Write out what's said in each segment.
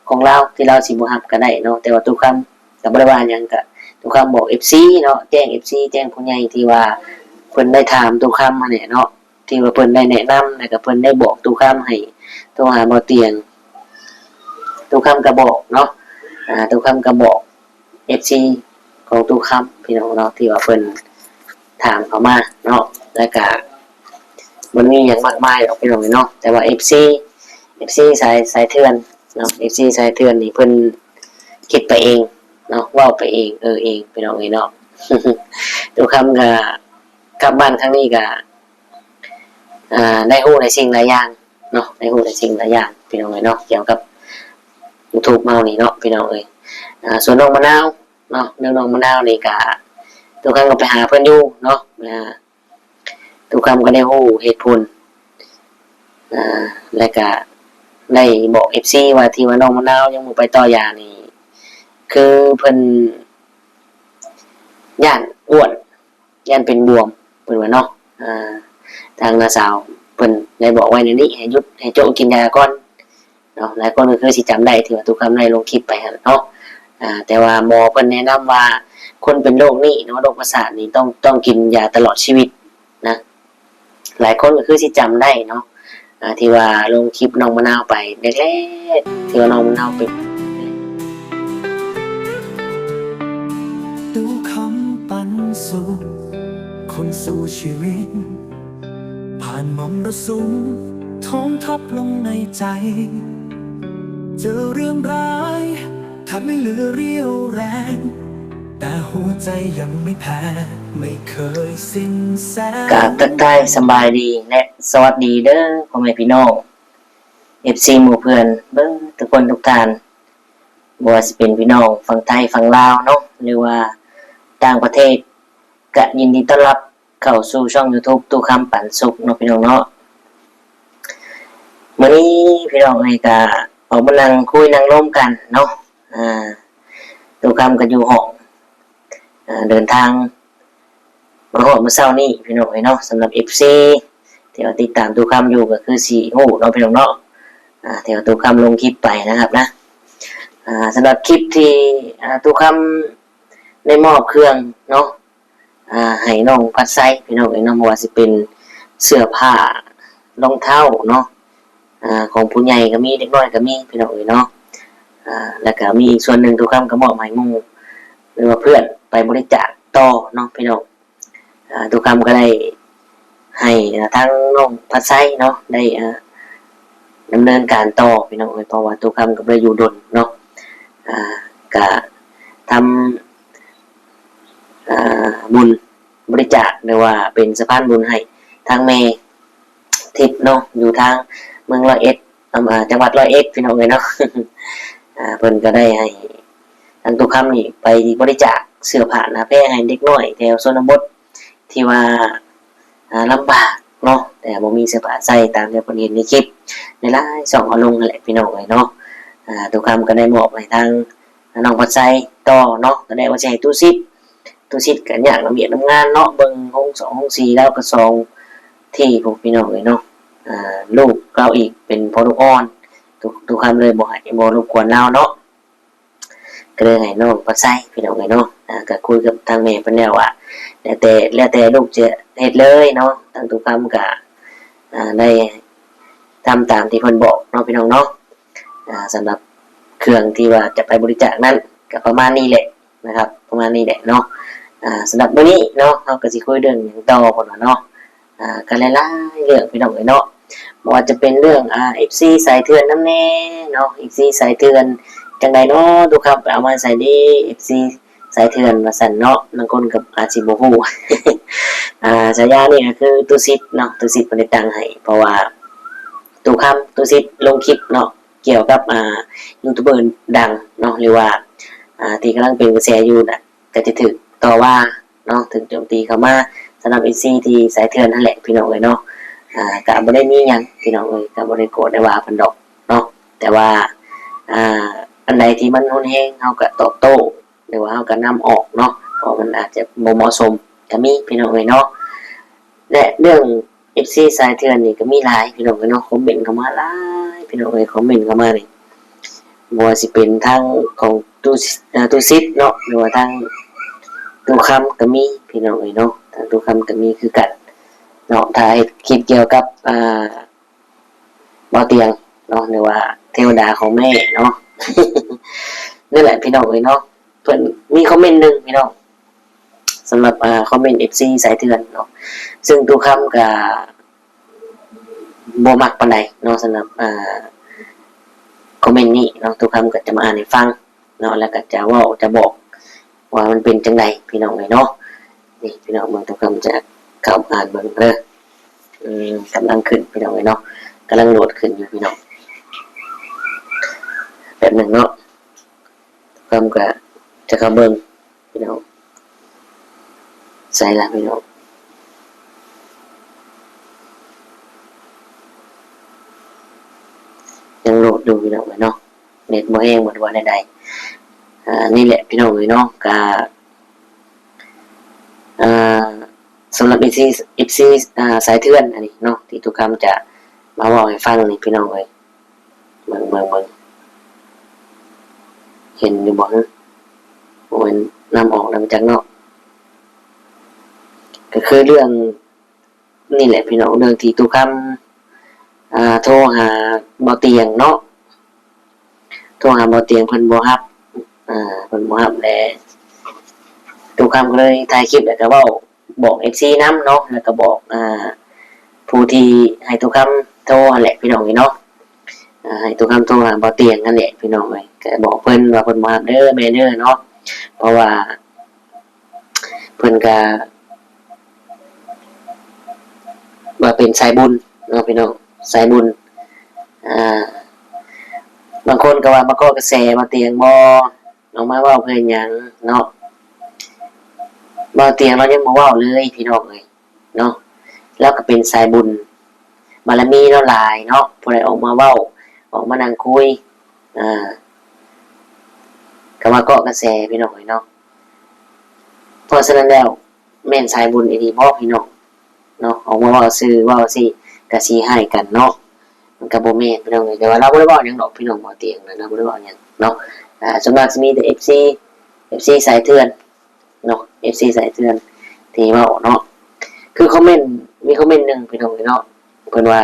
ຂອງລາວ ທີ່ລາວຊິບໍ່ຮັບກໍໄດ້ເນາະ. ແຕ່ວ່າຕູ້ຄຳກໍບໍ່ໄດ້ວ່າຫຍັງ ກໍຕູ້ຄຳບອກເອັຟຊີເນາະ ແຈ້ງເອັຟຊີ ແຈ້ງຜູ້ໃຫຍ່ທີ່ວ່າເພິ່ນໄດ້ຖາມຕູ້ຄຳຫັ້ນແຫຼະເນາະ ທີ່ວ່າເພິ່ນໄດ້ແນະນຳ ແລ້ວກໍເພິ່ນໄດ້ບອກຕູ້ຄຳໃຫ້ໂທຫາບໍ່ຕຽງ. ຕູ້ຄຳກໍບອກເນາະ ອາ ຕູ້ຄຳກໍບອກເອັຟຊີຂອງຕູ້ຄຳ ພີ່ນ້ອງເນາະ ທີ່ວ່າເພິ່ນຖາມເຂົ້າມາເນາະ. ແລ້ວກໍບໍ່ມີຫຍັງມາກມາຍດອກ ພີ່ນ້ອງເນາະ ແຕ່ວ່າເອັຟຊີ ເອັຟຊີສາຍ ສາຍເຖື່ອນເນາະ ເອັຟຊີສາຍເຖື່ອນນີ້ເພິ່ນຄິດໄປເອງເນາະ ເວົ້າໄປເອງ ເອີເອງ ພີ່ນ້ອງເອີຍເນາະ. ຕູ້ຄຳກໍກັບບ້ານຄັ້ງນີ້ກໍ ອ່າ ໄດ້ຮູ້ຫຼາຍສິ່ງຫຼາຍຢ່າງເນາະ ໄດ້ຮູ້ຫຼາຍສິ່ງຫຼາຍຢ່າງ ພີ່ນ້ອງເອີຍເນາະ ກ່ຽວກັບຢູທູບເຮົານີ້ເນາະ ພີ່ນ້ອງເອີຍ. ອ່າ ສ່ວນນ້ອງມະນາວເນາະ ເລື່ອງນ້ອງມະນາວນີ້ກະ ຕູ້ຄຳກໍໄປຫາເພິ່ນຢູ່ເນາະ ອ່າ ຕູ້ຄຳກໍໄດ້ຮູ້ເຫດຜົນ ອ່າ ແລະກະໄດ້ບອກເອັຟຊີວ່າ ທີ່ວ່ານ້ອງມະນາວຍັງບໍ່ໄປຕໍ່ຢານີ້ ຄືເພິ່ນຢ້ານອ້ວນ ຢ້ານເປັນບວມ ເພິ່ນວ່າເນາະ. ອ່າ ທາງນ້າສາວເພິ່ນໄດ້ບອກໄວ້ແນວນີ້ ໃຫ້ຢຸດ ໃຫ້ໂຈະກິນຢາກ່ອນເນາະ. ຫຼາຍຄົນກໍຄືຊິຈຳໄດ້ ທີ່ວ່າຕູ້ຄຳໄດ້ລົງຄລິບໄປຫັ້ນເນາະ. ອ່າ ແຕ່ວ່າໝໍເພິ່ນແນະນຳວ່າ ຄົນເປັນໂລກນີ້ເນາະ ໂລກປະສາດນີ້ ຕ້ອງ ຕ້ອງກິນຢາຕະຫຼອດຊີວິດນະ. ຫຼາຍຄົນກໍຄືຊິຈຳໄດ້ເນາະ ອ່າ ທີ່ວ່າລົງຄລິບນ້ອງມະນາວໄປແລກໆ ທີ່ວ່ານ້ອງມະນາວເປັນ ຕູ້ຄຳປັນສຸກ ຄົນສູ້ຊີວິດ ຜ່ານມໍລະສຸມ ທ້ອງທັບລົງໃນໃຈ ເຈີເລື່ອງຮ້າຍ ແທບໄມ່ເຫຼືອຣຽວແຮງ ແຕ່ຫົວໃຈຍັງໄມ່ແພ້ ໄມ່ເຄີຍສິ້ນແສງ. ກາບທັກທາຍສະບາຍດີ ແລະ ສະຫວັດດີເດີພໍ່ແມ່ພີ່ນ້ອງ ເອັຟຊີ ໝູ່ເພື່ອນເບິດທຸກຄົນທຸກທ່ານ ບໍ່ວ່າຊິເປັນພີ່ນ້ອງຝັ່ງໄທຝັ່ງລາວເນາະ ຫຼືວ່າຕ່າງປະເທດ ກະຍິນດີຕ້ອນຮັບເຂົ້າສູ່ຊ່ອງຢູທູບຕູ້ຄຳປັນສຸກເນາະ ພີ່ນ້ອງເນາະ. ມື້ນີ້ພີ່ນ້ອງເອີຍ ກະອອກມານັ່ງຄຸຍນັ່ງລົມກັນເນາະ ອ່າ ຕູ້ຄຳກໍຢູ່ຫ້ອງ ອ່າ ເດີນທາງມາຮອດມື້ເຊົ້ານີ້ ພີ່ນ້ອງເອີຍເນາະ. ສຳລັບເອັຟຊີທີ່ວ່າຕິດຕາມຕູ້ຄຳຢູ່ກໍຄືຊິຮູ້ເນາະ ພີ່ນ້ອງເນາະ ອ່າ ທີ່ວ່າຕູ້ຄຳລົງຄລິບໄປນະຄັບນະ. ອ່າ ສຳລັບຄລິບທີ່ ອ່າ ຕູ້ຄຳໄດ້ມອບເຄື່ອງເນາະ ອ່າ ໃຫ້ນ້ອງພັດໄຊ ພີ່ນ້ອງເອີຍເນາະ ບໍ່ວ່າຊິເປັນເສື້ອຜ້າ ລອງເທົ້າເນາະ ອ່າ ຂອງຜູ້ໃຫຍ່ກໍມີ ເດັກນ້ອຍກໍມີ ພີ່ນ້ອງເອີຍເນາະ. ອ່າ ແລ້ວກໍມີອີກສ່ວນໜຶ່ງ ຕູ້ຄຳກໍມອບໃຫ້ໝູ່ ຫຼືວ່າເພື່ອນໄປບໍລິຈາກຕໍ່ເນາະ ພີ່ນ້ອງ. ອ່າ ຕູ້ຄຳກໍໄດ້ໃຫ້ ອ່າ ທາງນ້ອງພັດໄຊເນາະ ໄດ້ ອ່າ ດຳເນີນການຕໍ່ ພີ່ນ້ອງເອີຍ ເພາະວ່າຕູ້ຄຳກໍບໍ່ໄດ້ຢູ່ດົນເນາະ ອ່າ ກະທຳ ອ່າ ບຸນບໍລິຈາກ ຫຼືວ່າເປັນສະພານບຸນໃຫ້ທາງແມ່ທິບເນາະ ຢູ່ທາງເມືອງຮ້ອຍເອັດ ອຳ ອ່າ ຈັງຫວັດຮ້ອຍເອັດ ພີ່ນ້ອງເອີຍເນາະ. ອ່າ ເພິ່ນກໍໄດ້ໃຫ້ທາງຕູ້ຄຳນີ້ໄປບໍລິຈາກເສື້ອຜ້າໜ້າແພໃຫ້ເດັກນ້ອຍແຖວຊົນນະບົດ ທີ່ວ່າ ອ່າ ລຳບາກເນາະ ແຕ່ບໍ່ມີເສື້ອຜ້າໃສ່ ຕາມທີ່ເພິ່ນເຫັນໃນຄລິບຫຼາຍໆຊ່ອງເອົາລົງຫັ້ນແຫຼະ ພີ່ນ້ອງເອີຍເນາະ. ອ່າ ຕູ້ຄຳກໍໄດ້ມອບໃຫ້ທາງນ້ອງພັດໄຊຕໍ່ເນາະ ກໍໄດ້ວ່າຊິໃຫ້ຕູ້ສິດ ຕູ້ສິດກໍຍາກນຳວຽກນຳງານເນາະ ເບິ່ງໂຮງສອງໂຮງສີ່ ລາວກໍສອງທີ່ພຸ້ນ ພີ່ນ້ອງເອີຍເນາະ. ອ່າ ລູກລາວອີກເປັນພໍ່ລູກອ່ອນ ຕູ້ ຕູ້ຄຳເລີຍບໍ່ໃຫ້ ບໍ່ລົບກວນລາວເນາະ ກໍເລີຍໃຫ້ນ້ອງພັດໄຊ ພີ່ນ້ອງເອີຍເນາະ. ອ່າ ກໍຄຸຍກັບທາງແມ່ເພິ່ນແລ້ວວ່າ ແລ້ວແຕ່ ແລ້ວແຕ່ລູກຈະເຮັດເລີຍເນາະ. ທາງຕູ້ຄຳກໍ ອ່າ ໄດ້ທຳຕາມທີ່ເພິ່ນບອກເນາະ ພີ່ນ້ອງເນາະ. ອ່າ ສຳລັບເຄື່ອງທີ່ວ່າຈະໄປບໍລິຈາກນັ້ນ ກໍປະມານນີ້ແຫຼະນະຄັບ ປະມານນີ້ແຫຼະເນາະ. ອ່າ ສຳລັບມື້ນີ້ເນາະ ເຮົາກໍຊິຄຸຍເລື່ອງຫຍັງຕໍ່ພຸ້ນວ່າເນາະ. ອ່າ ກໍຫຼາຍໆເລື່ອງ ພີ່ນ້ອງເອີຍເນາະ ບໍ່ວ່າຈະເປັນເລື່ອງ ອ່າ ເອັຟຊີສາຍເຖື່ອນນຳແດ່ເນາະ ເອັຟຊີສາຍເຖື່ອນ ຈັ່ງໃດເນາະ ຕູ້ຄຳໄປເອົາມາໃສເດ ເອັຟຊີສາຍເຖື່ອນ ວ່າຊັ້ນເນາະ. ບາງຄົນກໍອາດຊິບໍ່ຮູ້ ອ່າ ສາຍານີ້ກໍຄືຕູ້ສິດເນາະ ຕູ້ສິດເພິ່ນໄດ້ຕັ້ງໃຫ້ ເພາະວ່າຕູ້ຄຳ ຕູ້ສິດລົງຄລິບເນາະ ກ່ຽວກັບ ອ່າ ຢູທູບເບີດັງເນາະ ຫຼືວ່າ ອ່າ ທີ່ກຳລັງເປັນກະແສຢູ່ນະ ກໍຈະຖືກຕໍ່ວ່າເນາະ ຖືກໂຈມຕີເຂົ້າມາ. ສຳລັບເອັຟຊີທີ່ສາຍເຖື່ອນຫັ້ນແຫຼະ ພີ່ນ້ອງເອີຍເນາະ ອ່າ ກໍບໍ່ໄດ້ມີຫຍັງ ພີ່ນ້ອງເອີຍ ກໍບໍ່ໄດ້ໂກດໄດ້ວ່າເພິ່ນດອກເນາະ. ແຕ່ວ່າ ອ່າ ອັນໃດທີ່ມັນຮຸນແຮງ ເຮົາກໍຕອບໂຕ້ ຫຼືວ່າເຮົາກໍນຳອອກເນາະ ເພາະມັນອາດຈະບໍ່ເໝາະສົມ ກໍມີ ພີ່ນ້ອງເອີຍເນາະ. ແລະ ເລື່ອງເອັຟຊີສາຍເຖື່ອນນີ້ກໍມີຫຼາຍ ພີ່ນ້ອງເອີຍເນາະ ຄອມເມັນເຂົ້າມາຫຼາຍ ພີ່ນ້ອງເອີຍ ຄອມເມັນເຂົ້າມານີ້ ບໍ່ວ່າຊິເປັນທາງຂອງຕູ້ ເອີ່ ຕູ້ສິດເນາະ ຫຼືວ່າທາງຕູ້ຄຳກໍມີພີ່ນ້ອງເອີຍເນາະ ທາງຕູ້ຄຳກໍມີຄືກັນເນາະ ຖ້າເຮັດຄລິບກ່ຽວກັບ ອ່າ ບໍ່ຕຽງເນາະ ຫຼືວ່າເທວະດາຂອງແມ່ເນາະ ນັ້ນແຫຼະພີ່ນ້ອງເອີຍເນາະ ເພິ່ນມີຄອມເມັນໜຶ່ງພີ່ນ້ອງ ສຳລັບ ອ່າ ຄອມເມັນເອັຟຊີສາຍເຖື່ອນເນາະ ຊຶ່ງຕູ້ຄຳກໍ ບໍ່ມັກປານໃດເນາະ ສຳລັບ ອ່າ ຄອມເມັນນີ້ເນາະ ຕູ້ຄຳກໍຈະມາອ່ານໃຫ້ຟັງເນາະ ແລ້ວກໍຈະເວົ້າຈະບອກວ່າມັນເປັນຈັ່ງໃດພີ່ນ້ອງເອີຍເນາະ ນີ້ພີ່ນ້ອງເບິ່ງ ຕູ້ຄຳຈະເຂົ້າອ່ານເບິ່ງເດີ ອືມ ກຳລັງຂຶ້ນພີ່ນ້ອງເອີຍເນາະ ກຳລັງໂຫຼດຂຶ້ນຢູ່ພີ່ນ້ອງ ແປັບໜຶ່ງເນາະ ຕູ້ຄຳກໍຈະເຂົ້າເບິ່ງ ພີ່ນ້ອງ ໃສລະພີ່ນ້ອງ ຍັງໂຫຼດຢູ່ພີ່ນ້ອງເອີຍເນາະ ເນັດບໍ່ແຮງບໍ່ ຫຼືວ່າແນວໃດ ອ່າ ນີ້ແຫຼະພີ່ນ້ອງເອີຍເນາະ ກະ ອ່າ ສຳລັບເອັຟຊີ ເອັຟຊີ ອ່າ ສາຍເຖື່ອນອັນນີ້ເນາະ ທີ່ຕູ້ຄຳຈະມາເວົ້າໃຫ້ຟັງນີ້ພີ່ນ້ອງເອີຍ ເບິ່ງ ເບິ່ງ ເບິ່ງ ເຫັນຢູ່ບໍ່? ໂອ້ຍ ນຳອອກແລ້ວ ບໍ່ຈັກເນາະ ກໍຄືເລື່ອງນີ້ແຫຼະພີ່ນ້ອງ ເລື່ອງທີ່ຕູ້ຄຳ ອ່າ ໂທຫາບໍ່ຕຽງເນາະ ໂທຫາບໍ່ຕຽງ ເພິ່ນບໍ່ຮັບ ອ່າ ເພິ່ນບໍ່ຮັບ ແລະ ຕູ້ຄຳກໍເລີຍຖ່າຍຄລິບ ແລ້ວກໍເວົ້າ ບອກເອັຟຊີນຳເນາະ ແລ້ວກໍບອກ ອ່າ ຜູ້ທີ່ໃຫ້ຕູ້ຄຳໂທຫັ້ນແຫຼະພີ່ນ້ອງເອີຍເນາະ ອ່າ ໃຫ້ຕູ້ຄຳໂທຫາບໍ່ຕຽງຫັ້ນແຫຼະພີ່ນ້ອງເອີຍ ກໍບອກເພິ່ນວ່າເພິ່ນບໍ່ຮັບເດີແມ່ເດີເນາະ ເພາະວ່າເພິ່ນກໍວ່າເປັນສາຍບຸນເນາະພີ່ນ້ອງ ສາຍບຸນ ອ່າ ບາງຄົນກໍວ່າມາເກາະກະແສບໍ່ຕຽງບໍ່ ອອກມາເວົ້າເພື່ອຫຍັງເນາະ ບໍ່ຕຽງລາວຍັງບໍ່ເວົ້າເລີຍພີ່ນ້ອງເອີຍເນາະ ລາວກໍເປັນສາຍບຸນ ບາລະມີລາວຫຼາຍເນາະ ຜູ້ໃດອອກມາເວົ້າ ອອກມານັ່ງຄຸຍ ອ່າ ກໍມາເກາະກະແສພີ່ນ້ອງເອີຍເນາະ ເພາະສະນັ້ນແລ້ວ ແມ່ນສາຍບຸນອີ່ຫຼີບໍ່ພີ່ນ້ອງ ເນາະ ອອກມາເວົ້າຊື່ເວົ້າຊີ້ ກະຊິຮ້າຍກັນເນາະ ມັນກະບໍ່ແມ່ນພີ່ນ້ອງເອີຍ ແຕ່ວ່າລາວບໍ່ໄດ້ເວົ້າຫຍັງດອກພີ່ນ້ອງ ບໍ່ຕຽງນະ ລາວບໍ່ໄດ້ເວົ້າຫຍັງເນາະ ອ່າ ສ່ວນມາກຊິມີແຕ່ເອັຟຊີ ເອັຟຊີສາຍເຖື່ອນເນາະ ເອັຟຊີສາຍເຖື່ອນທີ່ເວົ້າເນາະ ຄືຄອມເມັນ ມີຄອມເມັນໜຶ່ງພີ່ນ້ອງເອີຍເນາະ ເພິ່ນວ່າ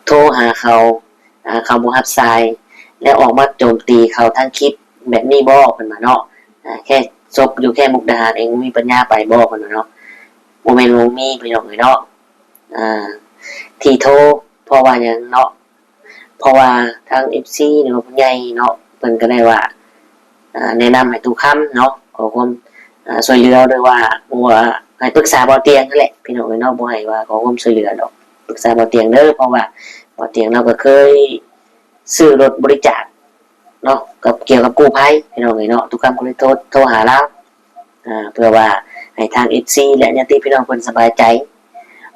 ໂທຫາເຂົາ ອ່າ ເຂົາບໍ່ຮັບສາຍ ແລ້ວອອກມາໂຈມຕີເຂົາທາງຄລິບແບບນີ້ບໍ່ ເພິ່ນວ່າເນາະ ອ່າ ແຄ່ສົບຢູ່ແຄ່ມຸກດາຫານເອງ ບໍ່ມີປັນຍາໄປບໍ່ ເພິ່ນວ່າເນາະ ບໍ່ແມ່ນບໍ່ມີພີ່ນ້ອງເອີຍເນາະ ອ່າ ທີ່ໂທ ເພາະວ່າຫຍັງເນາະ ເພາະວ່າທາງເອັຟຊີ ຫຼືວ່າຜູ້ໃຫຍ່ເນາະ ເພິ່ນກໍໄດ້ວ່າ ອ່າ ແນະນຳໃຫ້ຕູ້ຄຳເນາະ ຂໍຄວາມ ອ່າ ຊ່ວຍເຫຼືອ ຫຼືວ່າ ວ່າໃຫ້ປຶກສາບໍ່ຕຽງຫັ້ນແຫຼະ ພີ່ນ້ອງເອີຍເນາະ ບໍ່ໃຫ້ວ່າຂໍຄວາມຊ່ວຍເຫຼືອດອກ ປຶກສາບໍ່ຕຽງເດີ ເພາະວ່າບໍ່ຕຽງລາວກໍເຄີຍຊື້ລົດບໍລິຈາກເນາະ ກັບ ກ່ຽວກັບກູ້ໄພ ພີ່ນ້ອງເອີຍເນາະ ຕູ້ຄຳກໍເລີຍໂທ ໂທຫາລາວ ອ່າ ເພື່ອວ່າໃຫ້ທາງເອັຟຊີ ແລະ ຍາດຕິພີ່ນ້ອງເພິ່ນສະບາຍໃຈ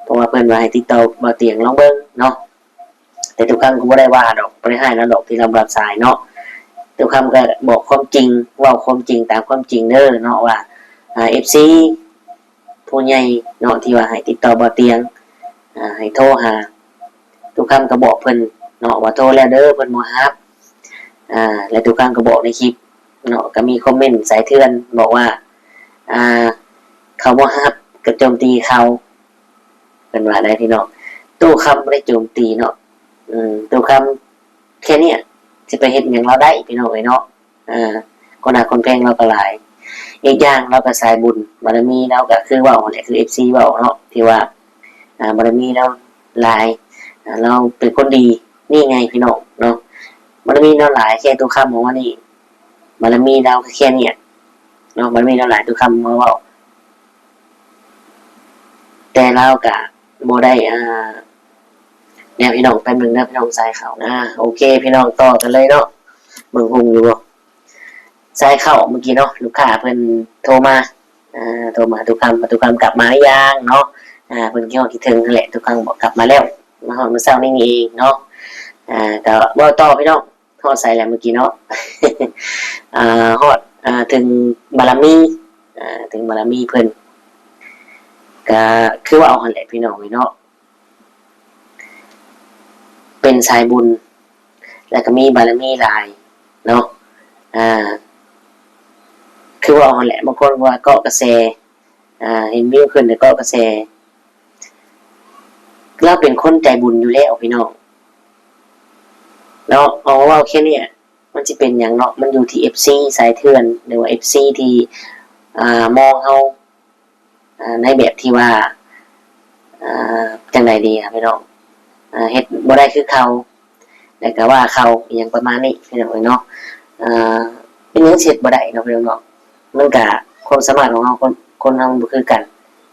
ເພາະວ່າເພິ່ນວ່າໃຫ້ຕິດຕໍ່ບໍ່ຕຽງລອງເບິ່ງເນາະ. ແຕ່ຕູ້ຄຳກໍບໍ່ໄດ້ວ່າດອກ ບໍ່ໄດ້ຮ້າຍລາວດອກ ທີ່ລາວບໍ່ຮັບສາຍເນາະ. ຕູ້ຄຳກໍບອກຄວາມຈິງ ເວົ້າຄວາມຈິງຕາມຄວາມຈິງເດີເນາະ ວ່າ ອ່າ ເອັຟຊີ ຜູ້ໃຫຍ່ເນາະ ທີ່ວ່າໃຫ້ຕິດຕໍ່ບໍ່ຕຽງ ອ່າ ໃຫ້ໂທຫາ ຕູ້ຄຳກໍບອກເພິ່ນເນາະ ວ່າໂທແລ້ວເດີ ເພິ່ນບໍ່ຮັບ ອ່າ ແລະ ຕູ້ຄຳກໍບອກໃນຄລິບເນາະ ກໍມີຄອມເມັນສາຍເຖື່ອນບອກວ່າ ອ່າ ເຂົາບໍ່ຮັບ ກໍໂຈມຕີເຂົາ ເພິ່ນວ່າໄດ໋ພີ່ນ້ອງ. ຕູ້ຄຳບໍ່ໄດ້ໂຈມຕີເນາະ ອືມ ຕູ້ຄຳແຄ່ເນີ້ຍ ຊິໄປເຮັດຫຍັງລາວໄດ້ພີ່ນ້ອງເອີຍເນາະ. ອ່າ ຄົນຮັກຄົນແພງລາວກໍຫຼາຍ ອີກຢ່າງລາວກໍສາຍບຸນ ບາລະມີລາວກໍຄືເວົ້າຫັ້ນແຫຼະ ຄືເອັຟຊີເວົ້າເນາະ ທີ່ວ່າ ອ່າ ບາລະມີລາວຫຼາຍ ອ່າ ລາວເປັນຄົນດີ ນີ້ໄງພີ່ນ້ອງເນາະ ບາລະມີລາວຫຼາຍ ແຄ່ຕູ້ຄຳບອກວ່ານີ້ ບາລະມີລາວກໍແຄ່ເນີ້ຍເນາະ ບາລະມີລາວຫຼາຍ ຕູ້ຄຳມາເວົ້າ ແຕ່ລາວກະບໍ່ໄດ້ ອ່າ ແນວ ພີ່ນ້ອງ ແປັບໜຶ່ງເດີພີ່ນ້ອງ ສາຍເຂົ້າ ອ່າ ໂອເຄ ພີ່ນ້ອງ ຕໍ່ກັນເລີຍເນາະ ເບິ່ງຮຸ່ງຢູ່ບໍ່? ສາຍເຂົ້າມື້ກີ້ເນາະ ລູກຄ້າເພິ່ນໂທມາ ອ່າ ໂທມາ ຕູ້ຄຳ ຕູ້ຄຳກັບມາຫຼືຍັງເນາະ ອ່າ ເພິ່ນຄິດຮອດຄິດເຖິງຫັ້ນແຫຼະ ຕູ້ຄຳບອກກັບມາແລ້ວ ມາຮອດມື້ເຊົ້ານີ້ເອງເນາະ ອ່າ ກໍເວົ້າຕໍ່ພີ່ນ້ອງ ຮອດໃສແລ້ວມື້ກີ້ເນາະ ອ່າ ຮອດ ອ່າ ເຖິງບາລະມີ ອ່າ ເຖິງບາລະມີເພິ່ນ ກະຄືເວົ້າຫັ້ນແຫຼະພີ່ນ້ອງເອີຍເນາະ ເປັນສາຍບຸນ ແລ້ວກໍມີບາລະມີຫຼາຍເນາະ. ອ່າ ຄືເວົ້າຫັ້ນແຫຼະ ບາງຄົນວ່າເກາະກະແສ ອ່າ ເຫັນວິວຂຶ້ນແລ້ວເກາະກະແສ. ລາວເປັນຄົນໃຈບຸນຢູ່ແລ້ວພີ່ນ້ອງເນາະ. ອອກມາເວົ້າແຄ່ນີ້ ມັນຊິເປັນຫຍັງເນາະ ມັນຢູ່ທີ່ເອັຟຊີສາຍເຖື່ອນ ຫຼືວ່າເອັຟຊີທີ່ ອ່າ ມອງເຮົາ ອ່າ ໃນແບບທີ່ວ່າ ອ່າ ຈັ່ງໃດດີອະພີ່ນ້ອງ ອ່າ ເຮັດບໍ່ໄດ້ຄືເຂົາ ແລ້ວກໍວ່າເຂົາ ອີ່ຫຍັງປະມານນີ້ພີ່ນ້ອງເອີຍເນາະ. ອ່າ ເປັນຫຍັງຊິເຮັດບໍ່ໄດ້ເນາະພີ່ນ້ອງເນາະ ມັນກະຄວາມສາມາດຂອງເຮົາ ຄົນ ຄົນເຮົາມັນບໍ່ຄືກັນ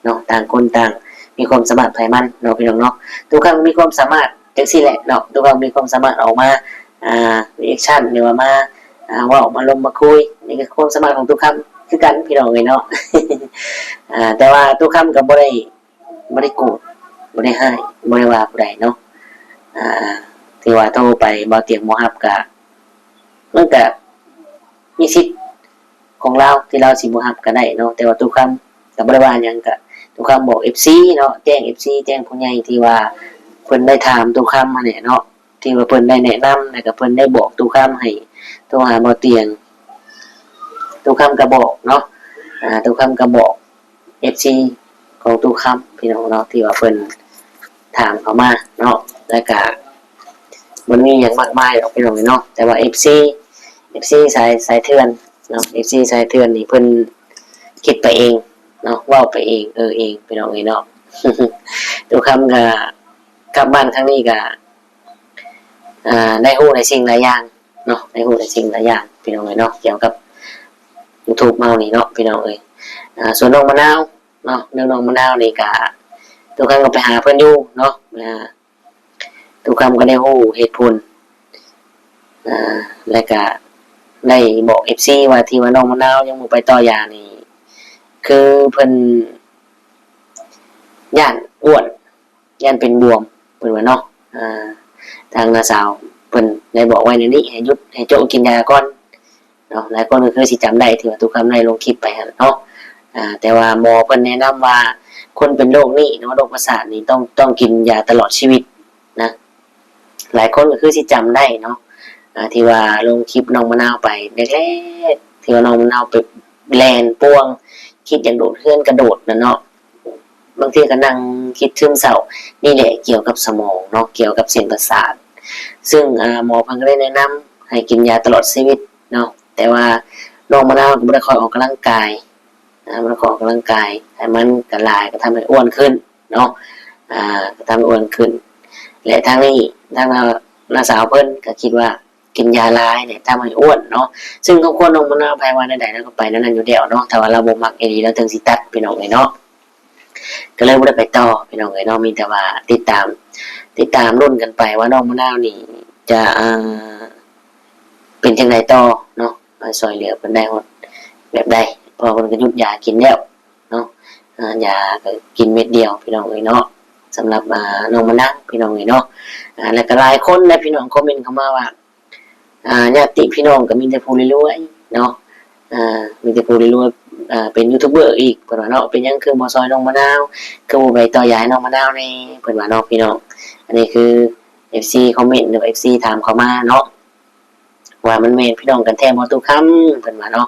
ເນາະ ຕ່າງຄົນຕ່າງມີຄວາມສາມາດໃຜມັນເນາະພີ່ນ້ອງເນາະ. ທຸກຄົນມີຄວາມສາມາດຈັ່ງຊີ້ແຫຼະເນາະ ທຸກຄົນມີຄວາມສາມາດອອກມາ ອ່າ ຣີແອັກຊັນ ຫຼືວ່າມາ ອ່າ ເວົ້າ ມາລົມ ມາຄຸຍ ນີ້ກໍຄວາມສາມາດຂອງທຸກຄົນຄືກັນພີ່ນ້ອງເອີຍເນາະ. ອ່າ ແຕ່ວ່າທຸກຄົນກໍບໍ່ໄດ້ ບໍ່ໄດ້ໂກດ ບໍ່ໄດ້ຮ້າຍ ບໍ່ໄດ້ວ່າຜູ້ໃດເນາະ. ອ່າ ຖືວ່າໂທໄປບໍ່ຕຽງບໍ່ຮັບກະ ມັນກະມີສິດຂອງລາວທີ່ລາວຊິບໍ່ຮັບກະໄດ້ເນາະ. ແຕ່ວ່າຕຸຄຳກະບໍ່ໄດ້ວ່າຫຍັງ ກະຕຸຄຳບອກເອັຟຊີເນາະ ແຈ້ງເອັຟຊີ ແຈ້ງຜູ້ໃຫຍ່ທີ່ວ່າເພິ່ນໄດ້ຖາມຕຸຄຳຫັ້ນແຫຼະເນາະ ທີ່ວ່າເພິ່ນໄດ້ແນະນຳ ແລ້ວກະເພິ່ນໄດ້ບອກຕຸຄຳໃຫ້ໂທຫາບໍ່ຕຽງ. ຕຸຄຳກະບອກເນາະ ອ່າ ຕຸຄຳກະບອກ ເອັຟຊີຂອງຕຸຄຳພີ່ນ້ອງເນາະ ທີ່ວ່າເພິ່ນຖາມເຂົ້າມາເນາະ. ແລ້ວກະບໍ່ມີຫຍັງມາກມາຍດອກພີ່ນ້ອງເອີຍເນາະ ແຕ່ວ່າເອັຟຊີ ເອັຟຊີສາຍ ສາຍເຖື່ອນເນາະ ເອັຟຊີສາຍເຖື່ອນນີ້ເພິ່ນຄິດໄປເອງເນາະ ເວົ້າໄປເອງ ເອີເອງພີ່ນ້ອງເອີຍເນາະ. ຕຸຄຳກະກັບບ້ານຄັ້ງນີ້ກະ ອ່າ ໄດ້ຮູ້ຫຼາຍສິ່ງຫຼາຍຢ່າງເນາະ ໄດ້ຮູ້ຫຼາຍສິ່ງຫຼາຍຢ່າງພີ່ນ້ອງເອີຍເນາະ ກ່ຽວກັບຢູທູບເຮົານີ້ເນາະພີ່ນ້ອງເອີຍ. ອ່າ ສ່ວນນ້ອງມະນາວເນາະ ເລື່ອງນ້ອງມະນາວນີ້ກະ ຕຸຄຳກໍໄປຫາເພິ່ນຢູ່ເນາະ ອ່າ ຕຸຄຳກໍໄດ້ຮູ້ເຫດຜົນ ອ່າ ແລ້ວກະໄດ້ບອກເອັຟຊີວ່າ ທີ່ວ່ານ້ອງມະນາວຍັງບໍ່ໄປຕໍ່ຢານີ້ ຄືເພິ່ນຢ້ານອ້ວນ ຢ້ານເປັນບວມ ເພິ່ນວ່າເນາະ. ອ່າ ທາງນ້າສາວເພິ່ນໄດ້ບອກໄວ້ແນວນີ້ ໃຫ້ຢຸດ ໃຫ້ໂຈະກິນຢາກ່ອນເນາະ. ຫຼາຍຄົນກໍຄືຊິຈຳໄດ້ ທີ່ວ່າຕຸຄຳໄດ້ລົງຄລິບໄປຫັ້ນເນາະ. ອ່າ ແຕ່ວ່າໝໍເພິ່ນແນະນຳວ່າ ຄົນເປັນໂລກນີ້ເນາະ ໂລກປະສາດນີ້ ຕ້ອງ ຕ້ອງກິນຢາຕະຫຼອດຊີວິດນະ. ຫຼາຍຄົນກໍຄືຊິຈຳໄດ້ເນາະ ອ່າ ທີ່ວ່າລົງຄລິບນ້ອງມະນາວໄປແລກໆ ທີ່ວ່ານ້ອງມະນາວໄປແລ່ນປ່ວງ ຄິດຢາກໂດດເຮືອນກະໂດດນັ້ນເນາະ. ບາງເທື່ອກໍນັ່ງຄິດຊຶມເສົ້າ ນີ້ແຫຼະ ກ່ຽວກັບສະໝອງເນາະ ກ່ຽວກັບເສັ້ນປະສາດ. ຊຶ່ງ ອ່າ ໝໍເພິ່ນກໍໄດ້ແນະນຳໃຫ້ກິນຢາຕະຫຼອດຊີວິດເນາະ ແຕ່ວ່ານ້ອງມະນາວກໍບໍ່ໄດ້ຄ່ອຍອອກກຳລັງກາຍ ອ່າ ບໍ່ໄດ້ອອກກຳລັງກາຍ ໄຂມັນກໍຫຼາຍ ກໍທຳໃຫ້ອ້ວນຂຶ້ນເນາະ ອ່າ ກໍທຳໃຫ້ອ້ວນຂຶ້ນ. ແລະ ທາງນີ້ ທາງນ້າ ນ້າສາວເພິ່ນກໍຄິດວ່າ ກິນຢາຫຼາຍນີ້ທຳໃຫ້ອ້ວນເນາະ. ຊຶ່ງຄອບຄົວນ້ອງມະນາວ ໃຜວ່າແນວໃດລາວກໍໄປແນວນັ້ນຢູ່ແລ້ວເນາະ ຖ້າວ່າລາວບໍ່ມັກອີ່ຫຼີ ລາວເຖິງຊິຕັດ ພີ່ນ້ອງເອີຍເນາະ. ກໍເລີຍບໍ່ໄດ້ໄປຕໍ່ ພີ່ນ້ອງເອີຍເນາະ ມີແຕ່ວ່າຕິດຕາມ ຕິດຕາມລຸ້ນກັນໄປວ່ານ້ອງມະນາວນີ້ຈະ ອ່າ ເປັນຈັ່ງໃດຕໍ່ເນາະ ວ່າຊ່ວຍເຫຼືອເພິ່ນໄດ້ຮອດແບບໃດ ເພາະເພິ່ນກໍຢຸດຢາກິນແລ້ວເນາະ. ອ່າ ຢາກໍກິນເມັດດຽວ ພີ່ນ້ອງເອີຍເນາະ ສຳລັບ ອ່າ ນ້ອງມະນາວ ພີ່ນ້ອງເອີຍເນາະ. ອ່າ ແລ້ວກໍຫຼາຍຄົນນະ ພີ່ນ້ອງຄອມເມັນເຂົ້າມາວ່າ ອ່າ ຍາດຕິພີ່ນ້ອງກໍມີແຕ່ຜູ້ລວຍໆເນາະ ອ່າ ມີແຕ່ຜູ້ລວຍໆ ອ່າ ເປັນຢູທູບເບີອີກ ເພິ່ນວ່າເນາະ. ເປັນຫຍັງຄືບໍ່ຊ່ອຍນ້ອງມະນາວ ຄືບໍ່ໄປຕໍ່ຢາໃຫ້ນ້ອງມະນາວແດ່ ເພິ່ນວ່າເນາະ ພີ່ນ້ອງ. ອັນນີ້ຄືເອັຟຊີຄອມເມັນ ຫຼືວ່າເອັຟຊີຖາມເຂົ້າມາເນາະ ວ່າມັນແມ່ນພີ່ນ້ອງກັນແທ້ບໍ່ຕຸຄຳ ເພິ່ນວ່າເນາະ.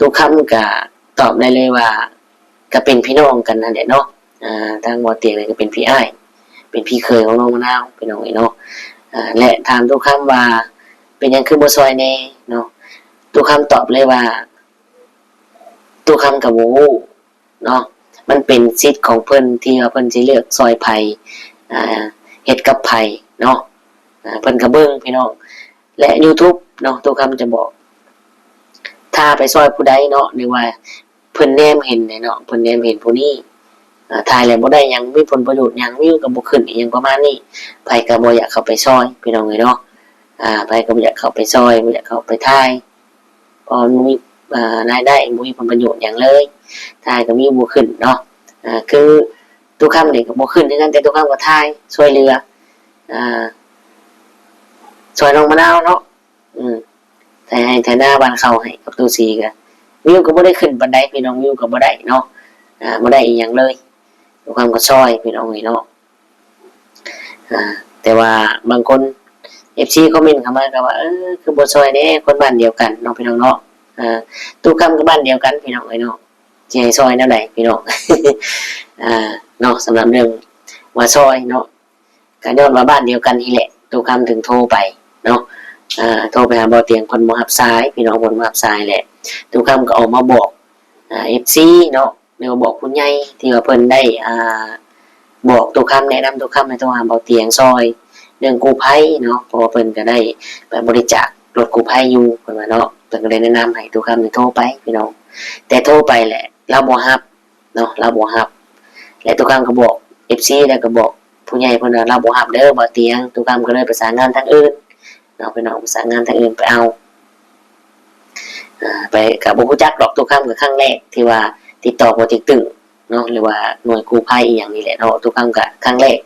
ຕຸຄຳກະຕອບໄດ້ເລີຍວ່າ ກະເປັນພີ່ນ້ອງກັນຫັ້ນແຫຼະເນາະ. ອ່າ ທາງບໍ່ຕຽງນີ້ກະເປັນພີ່ອ້າຍ ເປັນພີ່ເຂີຍຂອງນ້ອງມະນາວ ພີ່ນ້ອງເອີຍເນາະ. ອ່າ ແລະ ຖາມຕຸຄຳວ່າ ເປັນຫຍັງຄືບໍ່ຊ່ອຍແດ່ເນາະ ຕຸຄຳຕອບເລີຍວ່າ ຕຸຄຳກະບໍ່ຮູ້ເນາະ ມັນເປັນສິດຂອງເພິ່ນທີ່ວ່າເພິ່ນຊິເລືອກຊ່ອຍໃຜ ອ່າ ເຮັດກັບໃຜເນາະ. ອ່າ ເພິ່ນກະເບິ່ງ ພີ່ນ້ອງ ແລະ ຢູທູບເນາະ ຕຸຄຳຈະບອກ ຖ້າໄປຊ່ອຍຜູ້ໃດເນາະ ຫຼືວ່າ ເພິ່ນແນມເຫັນເດເນາະ ເພິ່ນແນມເຫັນຜູ້ນີ້ ອ່າ ຖ່າຍແລ້ວບໍ່ໄດ້ຫຍັງ ມີຜົນປະໂຫຍດຫຍັງ ວິວກໍບໍ່ຂຶ້ນ ອີ່ຫຍັງປະມານນີ້ ໃຜກໍບໍ່ຢາກເຂົ້າໄປຊ່ອຍ ພີ່ນ້ອງເອີຍເນາະ. ອ່າ ໃຜກໍບໍ່ຢາກເຂົ້າໄປຊ່ອຍ ບໍ່ຢາກເຂົ້າໄປຖ່າຍ ເພາະມັນບໍ່ມີ ອ່າ ລາຍໄດ້ ບໍ່ມີຜົນປະໂຫຍດຫຍັງເລີຍ ຖ່າຍກໍວິວບໍ່ຂຶ້ນເນາະ. ອ່າ ຄືຕຸຄຳນີ້ກໍບໍ່ຂຶ້ນຄືກັນ ແຕ່ຕຸຄຳກໍຖ່າຍຊ່ວຍເຫຼືອ ອ່າ ຊ່ອຍນ້ອງມະນາວເນາະ. ອືມ ໄຖໄຮ່ໄຖນາ ຫວ່ານເຂົ້າໃຫ້ກັບຕູສີ ກະວິວກໍບໍ່ໄດ້ຂຶ້ນປານໃດ ພີ່ນ້ອງ ວິວກໍບໍ່ໄດ້ເນາະ ອ່າ ບໍ່ໄດ້ອີ່ຫຍັງເລີຍ ຄວາມກໍຊ່ອຍ ພີ່ນ້ອງເອີຍເນາະ. ອ່າ ແຕ່ວ່າບາງຄົນ ເອ ອຟຊີຄອມເມັນເຂົ້າມາກໍວ່າ ເອີ ຄືບໍ່ຊ່ອຍແດ່ ຄົນບ້ານດຽວກັນເນາະ ພີ່ນ້ອງເນາະ. ອ່າ ຕູ້ຄຳກໍບ້ານດຽວກັນ ພີ່ນ້ອງເອີຍເນາະ ຊິໃຫ້ຊ່ອຍແນວໃດ ພີ່ນ້ອງ? ອ່າ ເນາະ ສຳລັບເລື່ອງວ່າຊ່ອຍເນາະ ກໍຍ້ອນວ່າບ້ານດຽວກັນນີ້ແຫຼະ ຕູ້ຄຳເຖິງໂທໄປເນາະ. ອ່າ ໂທໄປຫາບ່າວຕຽງ ເພິ່ນບໍ່ຮັບສາຍ ພີ່ນ້ອງ ເພິ່ນບໍ່ຮັບສາຍແຫຼະ. ຕູ້ຄຳກໍອອກມາບອກ ອ່າ ເອັຟຊີເນາະ ຫຼືວ່າບອກຜູ້ໃຫຍ່ທີ່ວ່າເພິ່ນໄດ້ ອ່າ ບອກຕູ້ຄຳ ແນະນຳຕູ້ຄຳໃຫ້ໂທຫາບ່າວຕຽງຊ່ອຍເລື່ອງກູ້ໄພເນາະ ເພາະວ່າເພິ່ນກໍໄດ້ໄປບໍລິຈາກລົດກູ້ໄພຢູ່ ເພິ່ນວ່າເນາະ. ເພິ່ນກໍໄດ້ແນະນຳໃຫ້ຕູ້ຄຳນີ້ໂທໄປ ພີ່ນ້ອງ ແຕ່ໂທໄປແຫຼະ ລາວບໍ່ຮັບເນາະ ລາວບໍ່ຮັບ. ແລະ ຕູ້ຄຳກໍບອກເອັຟຊີ ແລ້ວກໍບອກຜູ້ໃຫຍ່ເພິ່ນວ່າ ລາວບໍ່ຮັບເດີບ່າວຕຽງ. ຕູ້ຄຳກໍເລີຍປະສານງານທາງອື່ນເນາະ ພີ່ນ້ອງ ປະສານງານທາງອື່ນໄປເອົາ ອ່າ ໄປ ກໍບໍ່ຮູ້ຈັກດອກ. ຕູ້ຄຳກໍຄັ້ງແລກທີ່ວ່າຕິດຕໍ່ປົວເຕັກຕຶງເນາະ ຫຼືວ່າໜ່ວຍກູ້ໄພອີ່ຫຍັງນີ້ແຫຼະເນາະ. ຕູ້ຄຳກໍຄັ້ງແລກ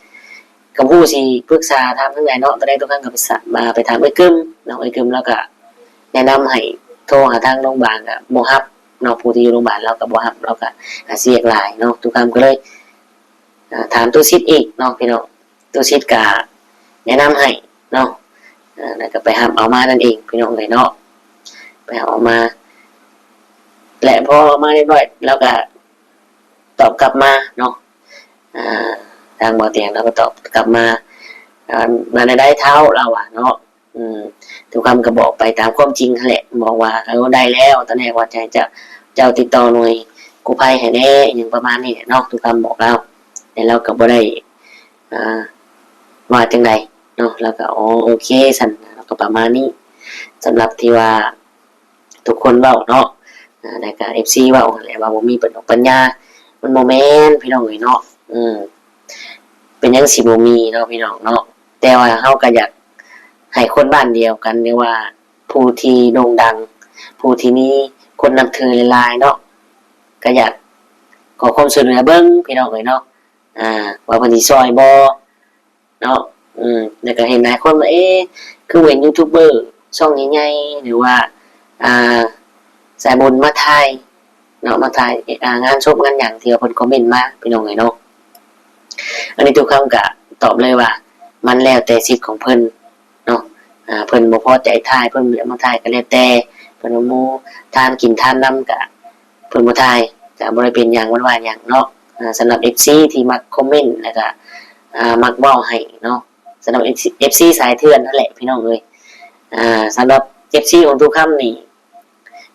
ກໍບໍ່ຮູ້ຊິປຶກສາຖາມທາງໃດເນາະ. ຕອນແລກຕູ້ຄຳກໍໄປສະ ມາໄປຖາມເອື້ອຍກຶມເນາະ ເອື້ອຍກຶມລາວກໍແນະນຳໃຫ້ໂທຫາທາງໂຮງບານ ກໍບໍ່ຮັບເນາະ ຜູ້ທີ່ຢູ່ໂຮງບານລາວກໍບໍ່ຮັບ ລາວກໍອາດຊິວຽກຫຼາຍເນາະ. ຕູ້ຄຳກໍເລີຍ ອ່າ ຖາມຕູ້ສິດອີກເນາະ ພີ່ນ້ອງ. ຕູ້ສິດກະແນະນຳໃຫ້ເນາະ ເອີ ແລ້ວກໍໄປຮັບເອົາມານັ້ນເອງ ພີ່ນ້ອງເອີຍເນາະ ໄປຮັບເອົາມາ. ແລະ ພໍເອົາມາຮຽບຮ້ອຍ ລາວກໍຕອບກັບມາເນາະ ອ່າ ທາງບ່າວຕຽງລາວກໍຕອບກັບມາ ອ່າ ວ່າແນວໃດທ້າວ ລາວວ່າເນາະ. ອືມ ຕູ້ຄຳກໍບອກໄປຕາມຄວາມຈິງຫັ້ນແຫຼະ ບອກວ່າ ເອີ ໄດ້ແລ້ວ ຕອນແລກວ່າຈະໃຫ້ເຈົ້າ ເຈົ້າຕິດຕໍ່ໜ່ວຍກູ້ໄພໃຫ້ແດ່ ອີ່ຫຍັງປະມານນີ້ແຫຼະເນາະ ຕູ້ຄຳບອກລາວ. ແຕ່ລາວກໍບໍ່ໄດ້ ອ່າ ວ່າຈັ່ງໃດເນາະ ລາວກໍ ອໍ ໂອເຄຊັ້ນ ລາວກໍປະມານນີ້. ສຳລັບທີ່ວ່າທຸກຄົນເວົ້າເນາະ ອ່າ ແລ້ວກໍເອັຟຊີເວົ້າຫັ້ນແຫຼະ ວ່າບໍ່ມີປັນອົກປັນຍາ ມັນບໍ່ແມ່ນ ພີ່ນ້ອງເອີຍເນາະ. ອືມ ເປັນຫຍັງຊິບໍ່ມີເນາະ ພີ່ນ້ອງເນາະ. ແຕ່ວ່າເຮົາກໍຢາກໃຫ້ຄົນບ້ານດຽວກັນ ຫຼືວ່າຜູ້ທີ່ໂດ່ງດັງ ຜູ້ທີ່ມີຄົນນັບຖືຫຼາຍໆເນາະ ກໍຢາກຂໍຄວາມຊ່ວຍເຫຼືອເບິ່ງ ພີ່ນ້ອງເອີຍເນາະ ອ່າ ວ່າເພິ່ນຊິຊ່ອຍບໍ່ເນາະ. ອືມ ແລ້ວກໍເຫັນຫຼາຍຄົນວ່າ ເອ ຄືບໍ່ເຫັນຢູທູບເບີຊ່ອງໃຫຍ່ໆ ຫຼືວ່າ ອ່າ ສາຍບຸນມາຖ່າຍ ເນາະ ມາຖ່າຍ ອ່າ ງານສົບງານຫຍັງທີ່ວ່າເພິ່ນຄອມເມັນມາ ພີ່ນ້ອງເອີຍເນາະ. ອັນນີ້ຕູ້ຄຳກະຕອບເລີຍວ່າ ມັນແລ້ວແຕ່ສິດຂອງເພິ່ນເນາະ ອ່າ ເພິ່ນບໍ່ພໍໃຈຖ່າຍ ເພິ່ນບໍ່ຢາກມາຖ່າຍກໍແລ້ວແຕ່ ເພິ່ນວ່າໝູ່ທານກິນທານນຳກະເພິ່ນບໍ່ຖ່າຍ ກະບໍ່ໄດ້ເປັນຫຍັງ ບໍ່ໄດ້ວ່າຫຍັງເນາະ. ອ່າ ສຳລັບເອັຟຊີທີ່ມັກຄອມເມັນ ແລ້ວກະ ອ່າ ມັກເວົ້າໃຫ້ເນາະ ສຳລັບເອັຟຊີ ເອັຟຊີສາຍເຖື່ອນຫັ້ນແຫຼະ ພີ່ນ້ອງເອີຍ. ອ່າ ສຳລັບເອັຟຊີຂອງຕູ້ຄຳນີ້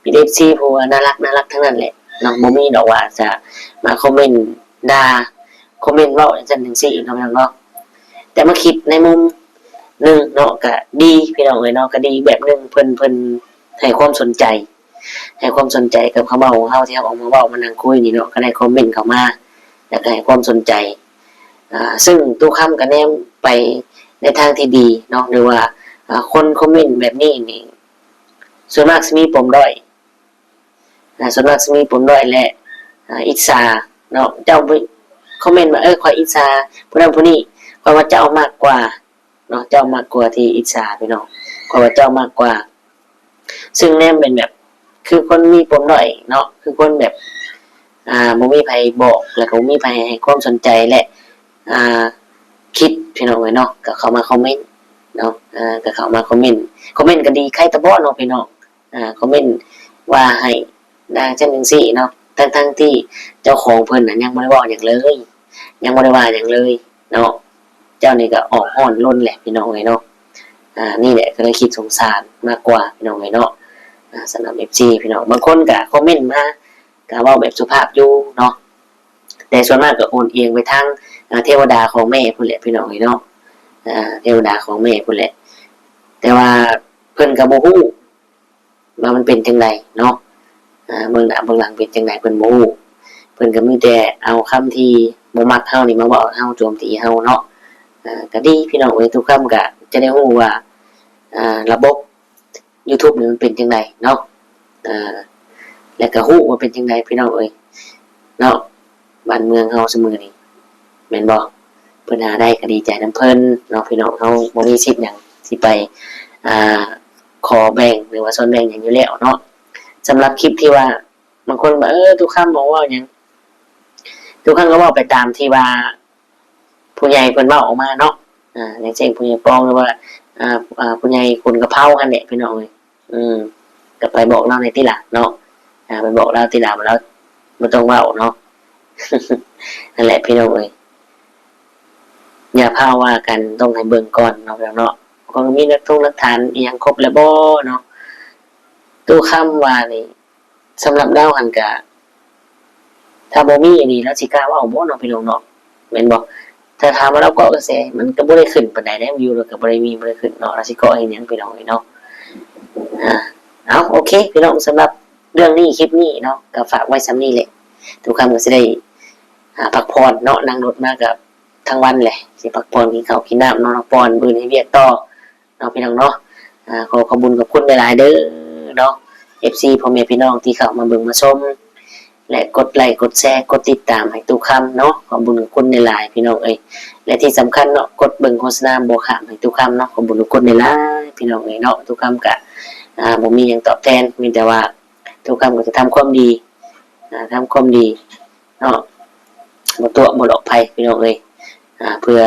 ມີແຕ່ເອັຟຊີຜູ້ວ່າໜ້າຮັກ ໜ້າຮັກທັງນັ້ນແຫຼະເນາະ ບໍ່ມີດອກວ່າຈະມາຄອມເມັນດ່າ ຄອມເມັນເວົ້າຈັ່ງຊັ້ນຈັ່ງຊີ້ເນາະ ພີ່ນ້ອງເນາະ. ແຕ່ມາຄິດໃນມຸມໜຶ່ງເນາະ ກະດີ ພີ່ນ້ອງເອີຍເນາະ ກະດີອີກແບບໜຶ່ງ ເພິ່ນ ເພິ່ນໃຫ້ຄວາມສົນໃຈ ໃຫ້ຄວາມສົນໃຈກັບຄຳເວົ້າຂອງເຮົາ ທີ່ເຮົາອອກມາເວົ້າມານັ່ງຄຸຍນີ້ເນາະ ກໍໄດ້ຄອມເມັນເຂົ້າມາ ແລ້ວກໍໃຫ້ຄວາມສົນໃຈ. ອ່າ ຊຶ່ງຕູ້ຄຳກໍແນມໄປໃນທາງທີ່ດີເນາະ ຫຼືວ່າ ອ່າ ຄົນຄອມເມັນແບບນີ້ນີ້ ສ່ວນມາກຊິມີປົມດ້ອຍ ອ່າ ສ່ວນມາກຊິມີປົມດ້ອຍ ແລະ ອ່າ ອິດສາເນາະ. ເຈົ້າໄປຄອມເມັນວ່າ ເອີ ຂ້ອຍອິດສາຜູ້ນັ້ນຜູ້ນີ້ ຂ້ອຍວ່າເຈົ້າມັກກວ່າເນາະ ເຈົ້າມັກກວ່າທີ່ອິດສາ ພີ່ນ້ອງ ຂ້ອຍວ່າເຈົ້າມັກກວ່າ. ຊຶ່ງແນມເປັນແບບ ຄືຄົນມີປົມດ້ອຍເນາະ ຄືຄົນແບບ ອ່າ ບໍ່ມີໃຜບອກ ແລ້ວກໍບໍ່ມີໃຜໃຫ້ຄວາມສົນໃຈ ແລະ ອ່າ ຄິດ ພີ່ນ້ອງເອີຍເນາະ ກໍເຂົ້າມາຄອມເມັນເນາະ ອ່າ ກໍເຂົ້າມາຄອມເມັນ ຄອມເມັນກໍດີ ໃຄຕາບອດເນາະ ພີ່ນ້ອງ. ອ່າ ຄອມເມັນວ່າໃຫ້ນາງຊັ້ນຈັ່ງຊີ້ເນາະ ທັງໆທີ່ເຈົ້າຂອງເພິ່ນນະຍັງບໍ່ໄດ້ເວົ້າຫຍັງເລີຍ ຍັງບໍ່ໄດ້ວ່າຫຍັງເລີຍເນາະ. ເຈົ້ານີ້ກໍອອກຮ້ອນລົນແຫຼະ ພີ່ນ້ອງເອີຍເນາະ. ອ່າ ນີ້ແຫຼະກໍເລີຍຄິດສົງສານມາກກວ່າ ພີ່ນ້ອງເອີຍເນາະ. ອ່າ ສຳລັບເອັຟຊີ ພີ່ນ້ອງ ບາງຄົນກໍຄອມເມັນມາ ກໍເວົ້າແບບສຸພາບຢູ່ເນາະ ແຕ່ສ່ວນມາກກໍໂອນອຽງໄປທາງ ອ່າ ເທວະດາຂອງແມ່ພຸ້ນແຫຼະ ພີ່ນ້ອງເອີຍເນາະ. ອ່າ ເທວະດາຂອງແມ່ພຸ້ນແຫຼະ ແຕ່ວ່າເພິ່ນກໍບໍ່ຮູ້ ວ່າມັນເປັນຈັ່ງໃດເນາະ ອ່າ ເບື້ອງໜ້າເບື້ອງຫຼັງເປັນຈັ່ງໃດເພິ່ນບໍ່ຮູ້ ເພິ່ນກໍມີແຕ່ເອົາຄຳທີ່ບໍ່ມັກເຮົານີ້ມາເວົ້າໃຫ້ເຮົາ ໂຈມຕີເຮົາເນາະ. ອ່າ ກໍດີ ພີ່ນ້ອງເອີຍ ທຸກຄຳກໍຈະໄດ້ຮູ້ວ່າ ອ່າ ລະບົບຢູທູບນີ້ມັນເປັນຈັ່ງໃດເນາະ ອ່າ ແລ້ວກໍຮູ້ວ່າເປັນຈັ່ງໃດ ພີ່ນ້ອງເອີຍເນາະ. ບ້ານເມືອງເຮົາຊຸມື້ນີ້ ແມ່ນບໍ່? ເພິ່ນຫາໄດ້ກໍດີໃຈນຳເພິ່ນເນາະ ພີ່ນ້ອງເຮົາບໍ່ມີສິດຫຍັງຊິໄປ ອ່າ ຂໍແບ່ງ ຫຼືວ່າສ່ວນແບ່ງຫຍັງຢູ່ແລ້ວເນາະ. ສຳລັບຄລິບທີ່ວ່າບາງຄົນວ່າ ເອີ ຕູ້ຄຳບໍ່ເວົ້າຫຍັງ ຕູ້ຄຳກໍເວົ້າໄປຕາມທີ່ວ່າຜູ້ໃຫຍ່ເພິ່ນເວົ້າອອກມາເນາະ ອ່າ ຢ່າງເຊັ່ນຜູ້ໃຫຍ່ປອງ ຫຼືວ່າ ອ່າ ອ່າ ຜູ້ໃຫຍ່ຂຸນກະເພົາຫັ້ນແຫຼະພີ່ນ້ອງເອີຍ. ອືມ ກໍໄປບອກລາວແດ່ຕິລະເນາະ. ອ່າ ໄປບອກລາວຕິລະ ວ່າລາວບໍ່ຕ້ອງເວົ້າເນາະ. ນັ້ນແຫຼະພີ່ນ້ອງເອີຍ ຢ່າພາວວ່າກັນ ຕ້ອງໃຫ້ເບິ່ງກ່ອນເນາະ ພີ່ນ້ອງເນາະ. ກໍມີຫຼັກທົງຫຼັກຖານອີ່ຫຍັງຄົບແລ້ວບໍ່ເນາະ? ຕູ້ຄຳວ່ານີ້ ສຳລັບລາວຫັ້ນກະ ຖ້າບໍ່ມີອີ່ຫຼີ ລາວຊິກ້າເວົ້າບໍ່ເນາະ ພີ່ນ້ອງເນາະ ແມ່ນບໍ່? ຖ້າຖາມວ່າລາວເກາະກະແສ ມັນກໍບໍ່ໄດ້ຂຶ້ນປານໃດເດ້ ວິວລາວກໍບໍ່ໄດ້ມີ ບໍ່ໄດ້ຂຶ້ນເນາະ. ລາວຊິເກາະເຮັດຫຍັງ ພີ່ນ້ອງເອີຍເນາະ. ອ່າ ເອົາ ໂອເຄ ພີ່ນ້ອງ ສຳລັບເລື່ອງນີ້ ຄລິບນີ້ເນາະ ກໍຝາກໄວ້ສ່ຳນີ້ແຫຼະ. ຕູ້ຄຳກໍຊິໄດ້ ອ່າ ພັກຜ່ອນເນາະ ນັ່ງລົດມາກໍທັງວັນແຫຼະ ຊິພັກຜ່ອນ ກິນເຂົ້າກິນນ້ຳ ນອນພັກຜ່ອນ ມື້ອື່ນເຮັດວຽກຕໍ່ ເນາະ ພີ່ນ້ອງເນາະ. ອ່າ ຂໍຂອບບຸນຂອບຄຸນຫຼາຍໆເດີເນາະ ເອັຟຊີ ພໍ່ແມ່ພີ່ນ້ອງທີ່ເຂົ້າມາເບິ່ງມາຊົມ ແລະ ກົດໄລ ກົດແຊ ກົດຕິດຕາມໃຫ້ຕູ້ຄຳເນາະ. ຂອບບຸນຂອບຄຸນຫຼາຍໆ ພີ່ນ້ອງເອີຍ ແລະ ທີ່ສຳຄັນເນາະ ກົດເບິ່ງໂຄສະນາບໍ່ຂ້າມໃຫ້ຕູ້ຄຳເນາະ. ຂອບບຸນຂອບຄຸນຫຼາຍໆ ພີ່ນ້ອງເອີຍເນາະ. ຕູ້ຄຳກະ ອ່າ ບໍ່ມີຫຍັງຕອບແທນ ມີແຕ່ວ່າຕູ້ຄຳກໍຈະທຳຄວາມດີ ອ່າ ທຳຄວາມດີເນາະ ບໍ່ຕົວະບໍ່ຫຼອກໃຜ ພີ່ນ້ອງເອີຍ ອ່າ ເພື່ອ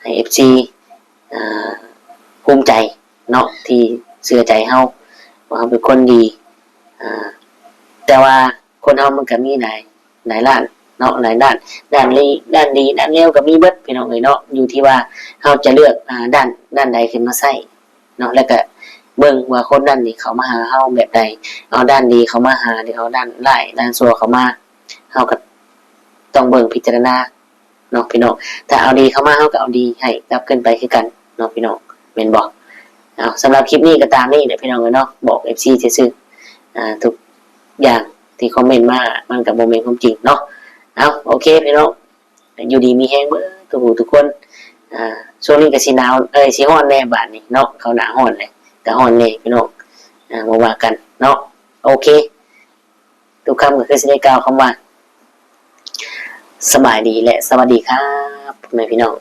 ໃຫ້ເອັຟຊີ ອ່າ ພູມໃຈເນາະ ທີ່ເຊື່ອໃຈເຮົາ ວ່າເຮົາເປັນຄົນດີ. ອ່າ ແຕ່ວ່າຄົນເຮົາມັນກໍມີຫຼາຍ ຫຼາຍດ້ານເນາະ ຫຼາຍດ້ານ ດ້ານດີ ດ້ານດີ ດ້ານເລວກໍມີເບິດ ພີ່ນ້ອງເອີຍເນາະ. ຢູ່ທີ່ວ່າເຮົາຈະເລືອກ ອ່າ ດ້ານ ດ້ານໃດຂຶ້ນມາໃຊ້ເນາະ ແລ້ວກໍເບິ່ງວ່າຄົນນັ້ນນີ້ເຂົ້າມາຫາເຮົາແບບໃດ ເອົາດ້ານດີເຂົ້າມາຫາ ຫຼື ເອົາດ້ານຮ້າຍ ດ້ານຊົ່ວເຂົ້າມາ ເຮົາກໍຕ້ອງເບິ່ງພິຈາລະນາ ເນາະ ພີ່ນ້ອງ. ຖ້າເອົາດີເຂົ້າມາ ເຮົາກໍເອົາດີໃຫ້ກັບຄືນໄປຄືກັນເນາະ ພີ່ນ້ອງ ແມ່ນບໍ່? ເອົາ ສຳລັບຄລິບນີ້ກໍຕາມນີ້ແຫຼະ ພີ່ນ້ອງເອີຍເນາະ ບອກເອັຟຊີຊື່ໆ. ອ່າ ທຸກຢ່າງທີ່ຄອມເມັນມາ ມັນກໍບໍ່ແມ່ນຄວາມຈິງເນາະ. ເອົາ ໂອເຄ ພີ່ນ້ອງ ຢູ່ດີມີແຮງເບິດທຸກຜູ້ທຸກຄົນ. ອ່າ ຊ່ວງນີ້ກໍຊິໜາວ ເອີຍ ຊິຮ້ອນແດ່ບາດນີ້ເນາະ ເຂົ້າໜ້າຮ້ອນແຫຼະ ກໍຮ້ອນແດ່ ພີ່ນ້ອງ. ອ່າ ບໍ່ວ່າກັນເນາະ ໂອເຄ. ຕູ້ຄຳກໍຄືຊິໄດ້ກ່າວຄຳວ່າ ສະບາຍດີ ແລະ ສະຫວັດດີຄັບ ພໍ່ແມ່ພີ່ນ້ອງ.